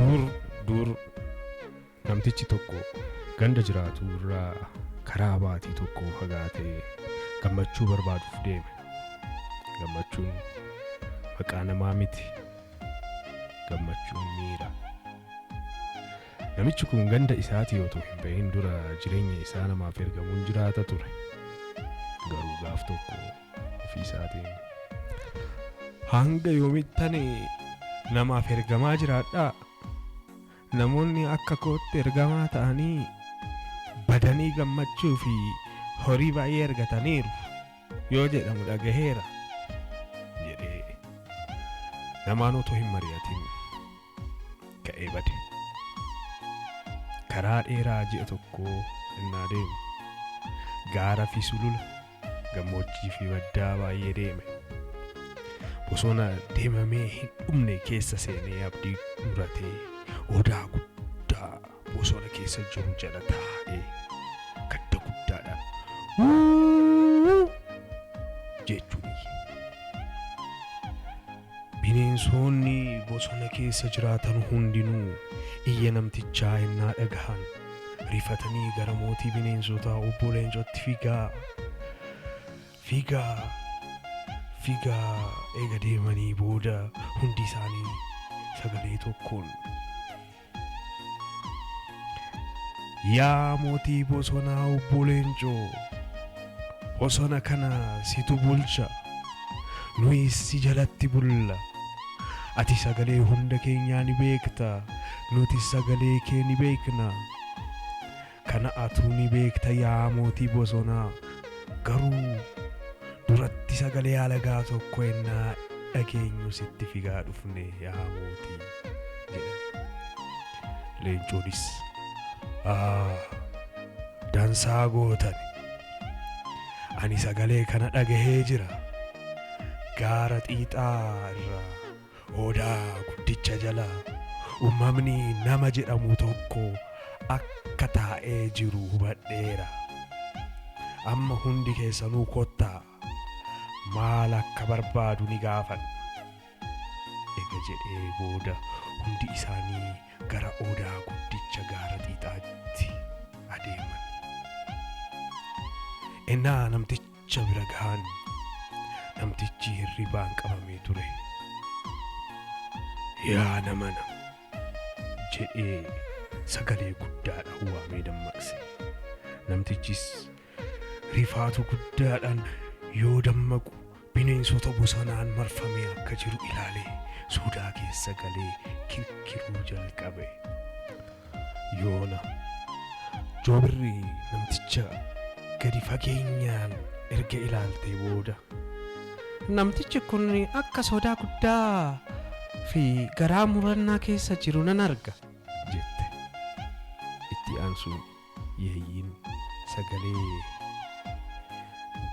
Dur dur namtichi tokko ganda jiraatu irraa karaa baatii tokko fagaatee gammachuu barbaaduuf deeme. Gammachuun maqaa namaa miti. Gammachuun miira. Namichi kun ganda isaatii otoo hin bahin dura jireenya isaa namaaf ergamuun jiraata ture. Garuu gaaf tokko ofii isaatiin hanga yoomittan namaaf ergamaa jiraadhaa? Namoonni akka kootti ergamaa ta'anii badanii gammachuu fi horii baay'ee argataniiru yoo jedhamu dhagaheera jedhee namaan otoo hin mari'atin ka'ee bade. Karaa dheeraa ji'a tokkoo innaa deemu gaara fi sulula gammoojjii fi baddaa baay'ee deeme. Bosona deemamee hin dhumne keessa seenee abdii muratee odaa guddaa bosona keessa jiru jala taa'ee gadda guddaadhaan "Wuuu!" jechuun iyye. Bineensonni bosona keessa jiraatan hundinuu iyya namtichaa ennaa dhagahan rifatanii gara mootii bineensotaa obbo Leencootti fiigaa fiigaa fiigaa eega deemanii booda hundi isaanii sagalee tokkoon Yaa mootii bosonaa obbo Leencoo, bosona kana situ bulcha, nuyis si jalatti bulla. Ati sagalee hunda keenyaa ni beekta, nutis sagalee kee ni beekna. Kana atuu ni beekta yaa mootii bosonaa, garuu duratti sagalee alagaa tokko ennaa dhageenyu sitti figaa dhufne yaa mootii jedhani. Leencoonis Aa, dansaa gootani. Ani sagalee kana dhagahee jira. Gaara xiixaa irraa odaa guddicha jala uumamni nama jedhamu tokko akka taa'ee jiru hubadheera. Amma hundi keessanuu kottaa maal akka barbaadu ni gaafadha. Ega jedhee booda hundi isaanii gara odaa guddicha gaara xiixaatti adeeman. Ennaa namticha bira gahan namtichi hirribaan qabamee ture. Yaa namana! jedhee sagalee guddaadhaan waamee dammaqse. Namtichis rifaatu guddaadhaan yoo dammaqu bineensota bosonaan marfamee akka jiru ilaalee sodaa keessa galee kirkiruu jalqabe. Yoona joobirri namticha gadi fageenyaan erga ilaaltee booda. Namtichi kun akka sodaa guddaa fi garaa murannaa keessa jiru nan arga. jette. Itti aansuun yeeyyiin sagalee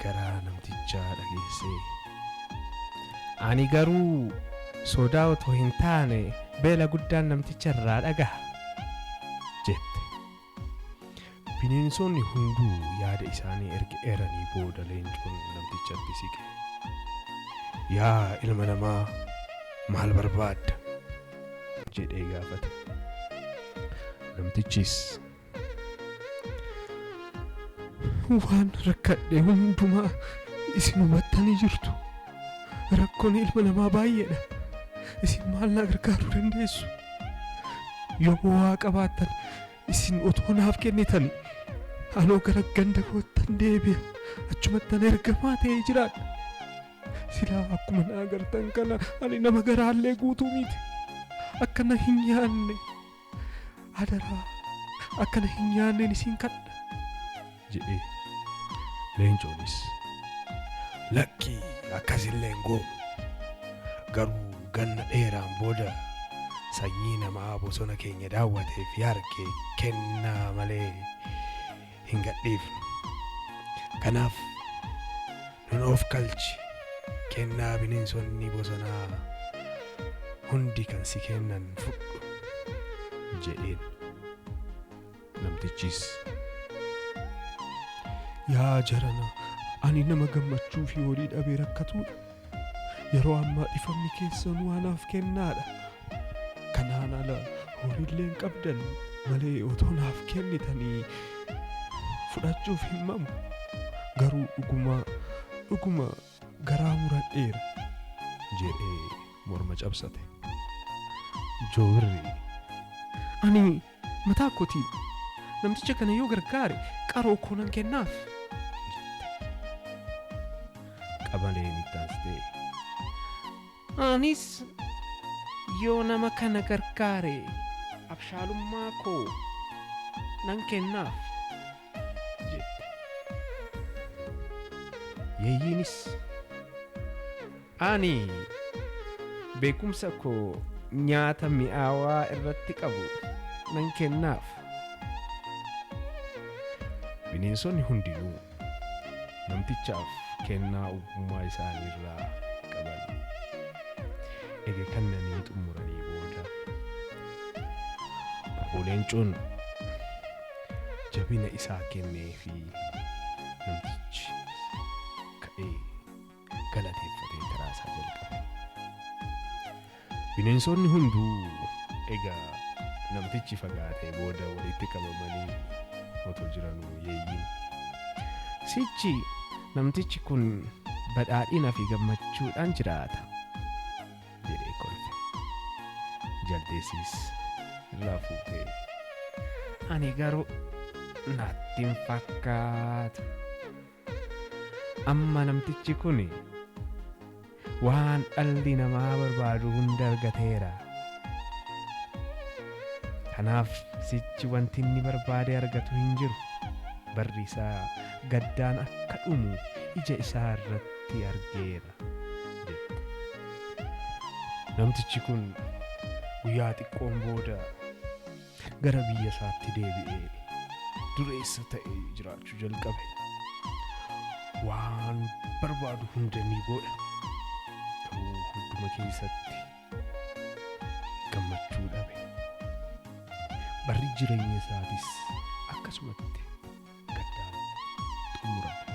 garaa namtichaa dhageessee. Ani garuu sodaa otoo hin taane beela guddaan namticha irraa dhagaha. jette. Bineensonni hunduu yaada isaanii erga eeranii booda leencoon namtichatti siqe. Yaa ilma namaa maal barbaadda? jedhee gaafate. Namtichis Waan rakkadhe hundumaa isin hubattanii jirtu. Rakkoon ilma namaa baay'eedha. Isin maal na gargaaruu dandeessu? Yoo waa qabaattan isin otoo naaf kennitanii anoo gara ganda koottan deebi'a. Achumattan ergamaa ta'ee jiraadha. Silaa akkuma na agartan kana ani nama garaallee guutuu miti. Akka na hin nyaanne adaraa akka na hin nyaanneen isin kadha. jedhee. Leencoonis Lakkii akkasillee hin goonu. Garuu ganna dheeraan booda sanyii namaa bosona keenya daawwatee fi arge kennaa malee hin gadhiifnu. Kanaaf nun oofkalchi kennaa bineensonni bosonaa hundi kan si kennan fudhu jedheen. Namtichis Yaa jarana ani nama gammachuu fi horii dhabee rakkatuudha. Yeroo ammaa dhifamni keessanuu anaaf kennaadha. Kanaan ala Horiillee hin qabdan malee otoo naaf kennitanii fudhachuuf hin mamu. Garuu dhuguma dhuguma garaa muradheera jedhee morma cabsate. Joobirri Ani mataa kootiin namticha kana yoo gargaare qaroo koo nan kennaaf. Qamaleen itti aansitee Anis yoo nama kana gargaare abshaalummaa koo nan kennaaf. Jette. Yeeyyiinis Ani beekumsa koo nyaata mi'aawaa irratti qabu nan kennaaf. Bineensonni hundinuu namtichaaf kennaa ogummaa isaanii irraa qaban ega kennanii xumuranii booda obbo Leencoon jabina isaa kennee fi namtichi ka'ee galateeffatee karaa isaa jalqabe. Bineensonni hunduu egaa namtichi fagaatee booda walitti qabamanii otoo jiranuu yeeyyiin Sichi namtichi kun badhaadhina fi gammachuudhaan jiraata. Jedhee kolfe. Jaldeessis irraa fuutee Ani garuu natti hin fakkaatu. Amma namtichi kun waan dhalli namaa barbaadu hunda argateera. Kanaaf sichi wanti inni barbaade argatu hin jiru. Barri isaa gaddaan akka dhumu ija isaa irratti argeera. Jette. Namtichi kun guyyaa xiqqoon booda gara biyya isaatti deebi'ee dureessa ta'ee jiraachuu jalqabe. Waan barbaadu hunda ni godha. Garuu hunduma keessatti gammachuu dhabe. Barri jireenya isaatis akkasumatti gaddaan xumurame.